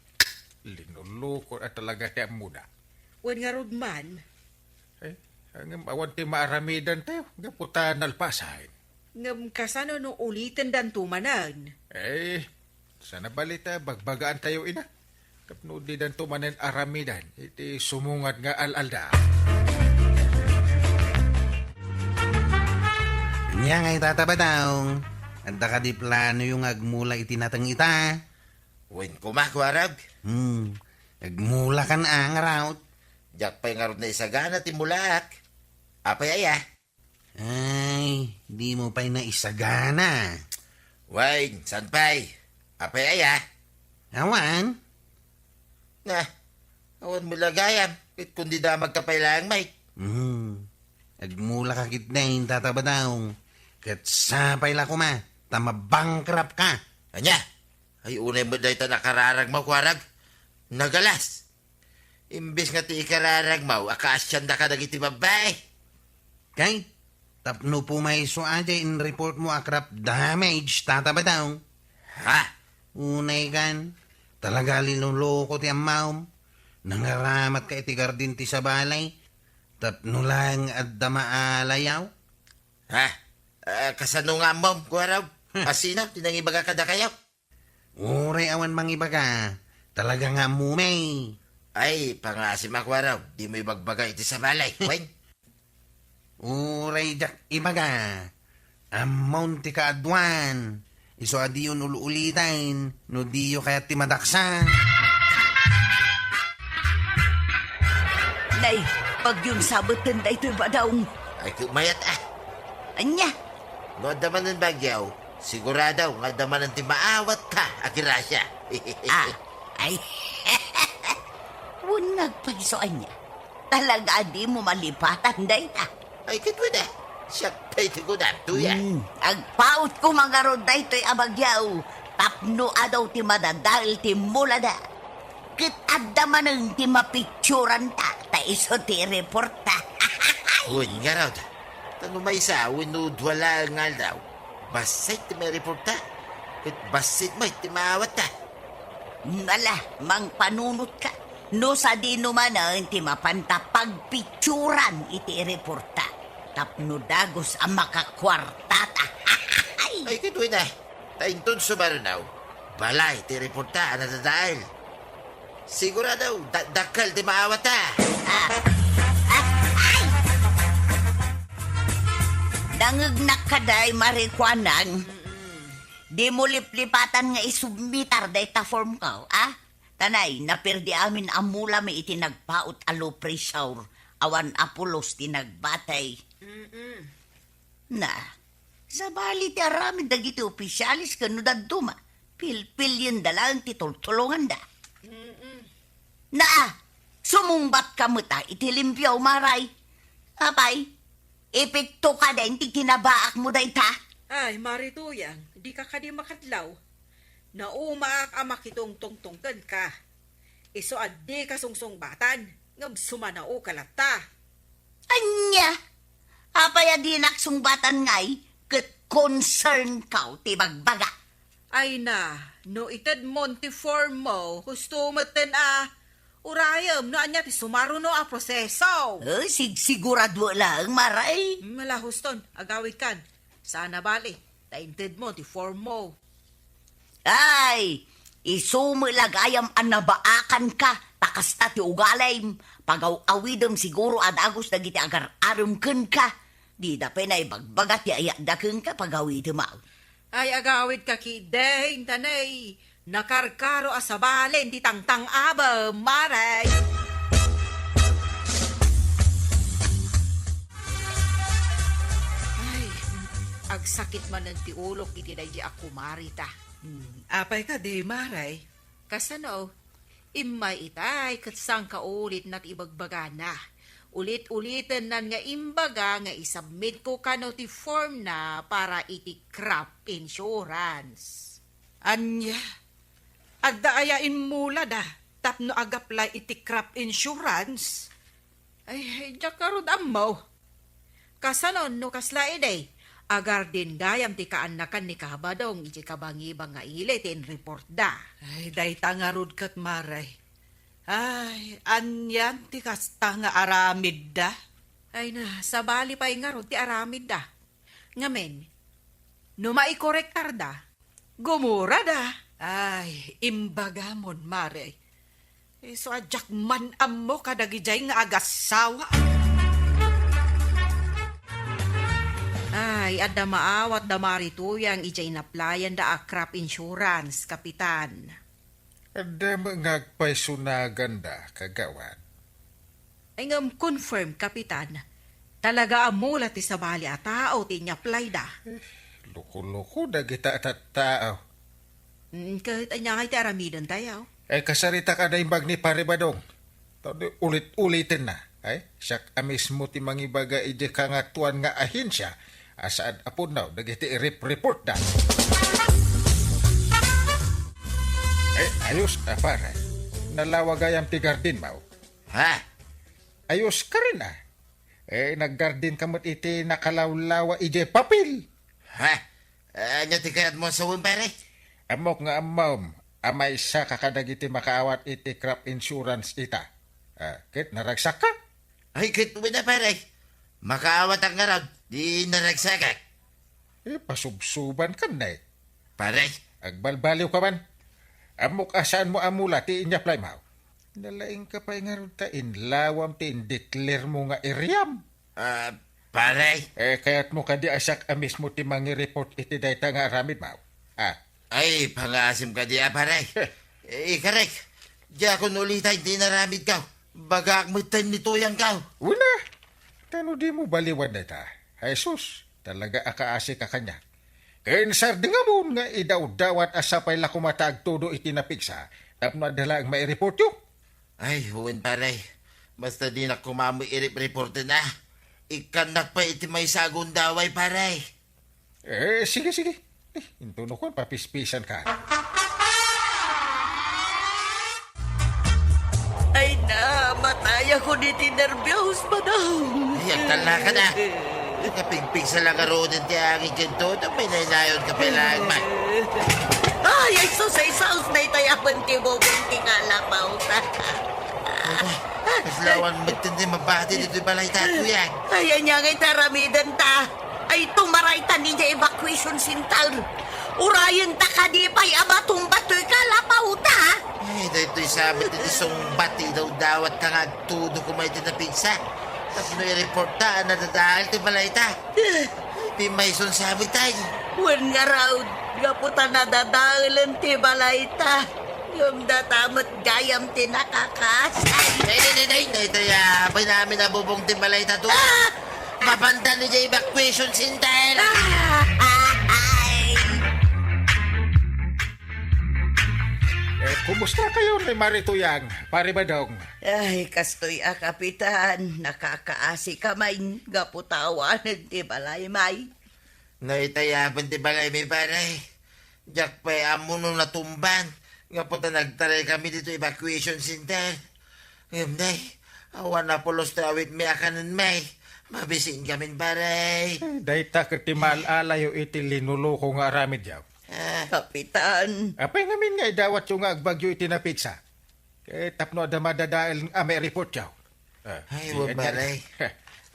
Linulukor a talaga ti ammoda. Wen ngarud man. Eh, ngem awan ti maaramidantayo, gapu ta nalpasan. Ngem kasano no ulitendanto manen? Eh, saan a bale ta bagbagaantayo ida. Tapno didanto manen aramidan iti sumungad nga al-alda. Ania ngay, Tata Badong? Adda kadi planoyo nga agmula iti nateng ita? Wen koma, Kuarog. Hmm, agmulakan a ngarud. Diak pay ngarud naisagana ti mulaak. Apay aya? Ay, dimo pay naisagana. Wen, saan pay? Apay aya? Awan. Na, awan met la gayam, ket kundi damagka pay laeng met. Hmm. Agmulaka ketdin, Tata Badong. Ket sapay la koma, ta mabankrupt ka. Ania? Ay, unay met dayta nakararagmo, Kuarog. Nagalas. Imbes nga ti ikararagmo, akaasianda kadagiti babbai. Kay, tapno pumayso a diay in-report mo a crop damage, Tata Badong. Ha? Unay kan, talaga linuloko ti ammom. Nangaramat ka iti garden ti sabali. Tapno lang adda maalayaw. Ha? Ah, kasano nga ammom, Kuarog? Hmm. Asino ti nangibaga kadakayo? Uray awan mangibaga, talaga nga ammom. Ay, pangaasim a, Kuarog, dimo ibagbaga iti sabali, wen? Uray diak ibaga, ammon ti kaaduan, isu a diyon ul-uliten, no diyo kayat ti madaksa. Nay, bagyon sabeten daytoy, Badong. Ay, kumayat, ah. Ania? No adda manen bagyo, sigurado nga adda manen ti maawatka a grasia. Ah, ay. Wen nga agpayso ania. Talaga a dimo malipatan dayta. Ay, ket wen a, siak pay ti kunam, tuya. Hmm, agpautko ngarud daytoy a bagyo, tapno adu ti madadael ti mulada. Ket adda manen ti mapicturanta, ta isu ti reporta. Wen ngarud, ta no maysa wenno dua laeng nga aldaw, bassit ti maireporta, ket bassit met ti maawatta. Ala, mangpanunotka, no sadino manen ti mapanta pagpicturan iti reporta, tapno dagus a makakuartata. Ay, ket wen a, ta inton sumaruno, balay ti reporta a nadadael. Sigurado, da-, dakkel ti maawatta. Ah, ah, ay! Nangngegnak kadi, Mare, kuanang. Dimo liplipatan nga isubmitar dayta formko, a? Tanay, naperdi amin a mulami iti nagpaut a low pressure, awan a pulos ti nagbatay. Mm-mm. Na, sabali ti aramid dagiti opisyales ken no dadduma, pilpilienda laeng ti tultulonganda. Mm-mm. Na, sumungbatka met a iti limpio, Mare. Apay, epekto kadi ti kinabaakmo dayta? Ay, Mare Tuyang, dika kadi makadlaw. Naumaak a makitungtungtong kenka. Isu a dika sungsungbatan, ngem sumanaoka latta. Ania? Apay a dinak sungbatan ngay ket concernko ti bagbaga? Ay na, no itedmon ti formmo, husto metten a urayem no ania ti sumaruno a proseso. Eh, sigsigurado laeng, Mare. Hmm, ala, huston, agawidkan. Saan a bali, ta intedmo ti formmo. Ay, isu met la gayam a nabaakanka, ta kasta ti ugalim. Pagaw-awidem siguro a dagus dagiti agar-arem kenka. Dida pay naibagbaga ti ayatda kenka, pagawidem, aw. Ay, agawidka ketdin, tanay. Nakarkaro a sabalen ti tangtang-abem, Mare. Ay, agsakit manen ti ulok iti daydi a kumarita. Hmm, apay kadi, Mare? Kasano? Immay itay ket sangkaulit na ti ibagbagana. Ulit-uliten nan nga imbaga nga isubmitko kano ti formna para iti crop insurance. Ania? Adda aya immulada tapno agaplay iti crop insurance? Ay, diak ngarud ammo. Kasano no kasla idi? Agar din gayam ti kaannakan ni Kabadong iti kabangibang nga ili ti inreportda. Ay, dayta ngarud ket, Mare. Ay, anian ti kasta nga aramidda? Ay na, sabali pay ngarud ti aramidda. Ngamin, no maikorektarda, gumurada. Ay, imbagamon, Mare. Isu a diak man ammo kadagijay nga agassawa. Ay, adda maawatda, Mare Tuyang, idiay inaplayanda a crop insurance, Kapitan. Adda met nga agpaysunaganda, Kagawad. Ay, ngem confirm, Kapitan. Talaga a mula ti sabali a tao ti inyaplayda. Eh, loko-loko dagita a tattao. Mm, ket ania ngay ti aramidentayo? Ay, kasarita kada imbag ni Pare Badong. Ta ulit-uliten na. Ay, siak a mismo ti mangibaga idiay kangatoan nga ahensia a saan a pudno dagiti rep-, reportda. Ay, ayos, a, pare. Nalawa gayam ti gardinmo. Ha? Ayos ka rin, a. Eh, naggardin ka met iti nakalawlawa idiay papel. Ha? Ania ti kayatmo a sawen, pare? Ammok nga ammom a maysaka kadagiti makaawat iti crop insurance ita. Ah, ket naragsakka? Ay, ket wen a, pare. Makaawatak ngarud, di naragsakak. Eh, pasubsubankan, eh. Pare. Agbalbaliwka man. Ammok a saanmo a mula ti inyaplaymo. Nalaingka pay ngarud ta inlawam ti indeclaremo nga iriam. Ah, pare. Eh, kayatmo kadi a siak a mismo ti mangireport iti dayta nga aramidmo? Ah. Ay, pangaasim kadi a, pare. Eh. Eh, ikarek, diakon uliten ti inaramidko. Bagaak metten ni Tuyangko. Wen a. Ta no dimo baliwan dayta, Jesus, talaga a kaasika kaniak. Ken sardengam nga idawdawat a sapay la koma ta agtudo iti napigsa tapno adda laeng maireportyo. Ay, wen, pare. Basta dinak koma met irep-reporten a. Ikkannak pay iti maysa a gundaway, pare. Eh, sige, sige. Eh, intono kon papispisanka. Ay, namatayakon iti nerbios, Badong. Ay, agtalnaka na. Napigpigsa la ngaruden ti angin ken todo, may naynayonka pay laeng man. Ay, ay, sus, ay, sus, daytay awan ti bubong ti kalapawta. Kasla awan met ti mabati ditoy balayta, kuya. Ay, ania nga iti aramidenta? Ay, tumaraytan idiay evacuation center. Urayenta kadi pay a matumba toy kalapawta. Ay, daytoy sa met iti sungbat ti idawdawatka nga agtudo koma iti napigsa. Tapno i-reportta a nadadael ti balayta. Ay, pimmayson sa met ay. Wen ngarud, gapu ta nadadaelen ti balayta. Ngem data met gayam ti nakakasay. Ay, ay, ay, ay, ay, tay, ah, bay namin a bubong ti balayta to. Ah! Mapantan idiay evacuation center. Ah! Ay! Eh, kumusta kayo ni Mari Tuyang, Pari Badong? Ay, kastoy a, Kapitan, nakakaasi kami gapu ta awanen ti balay mi. Naitayaban ti balay mi, pare. Diak pay ammo no natumban. Gapu ta nagtaray kami ditoy evacuation center. Ngem, nay, awan a pulos ti awit mi a kanen mi. Mabisin kamin, pare. Eh, dayta ket ti maal-alayo iti linuluko nga aramidyo. Ah. Kapitan. Apay ngamin nga idawatyo nga agbagyo iti napigsa? Ket tapno adda madadael a maireportyo. Ah, ay, di wen, ania, pare.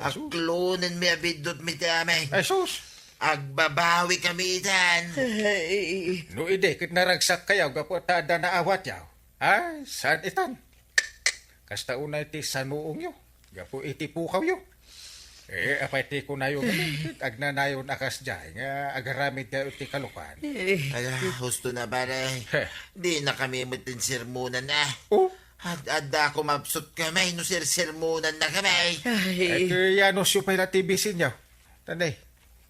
Asus. Aklonen mi a biddut mi ti amay. Asus. Agbabawi kami itan. Ay. No idi, ket naragsak kayo gapu ta adda naawatyo. Ay, saan itan? Kasta unay ti sanuongyo, gapu iti pukawyo. Eh, apay ti kunayo, agnanayon a kasdiay nga agaramid kayo ti kalokan. Eh. Ala, husto na, pare. Heh. Di na kami met ti sermonan, ah. Oh? Ad-adda ako mapsut kami no sersermonan na kami. Ay. Eh, ti Yanos yu pay la ti bisinyo. Tanay,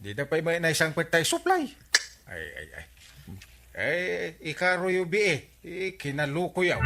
di na pay may naisang petay supply. Ay, ay, ay. Eh, ikaro yu bi eh. Eh, kinaluko yaw.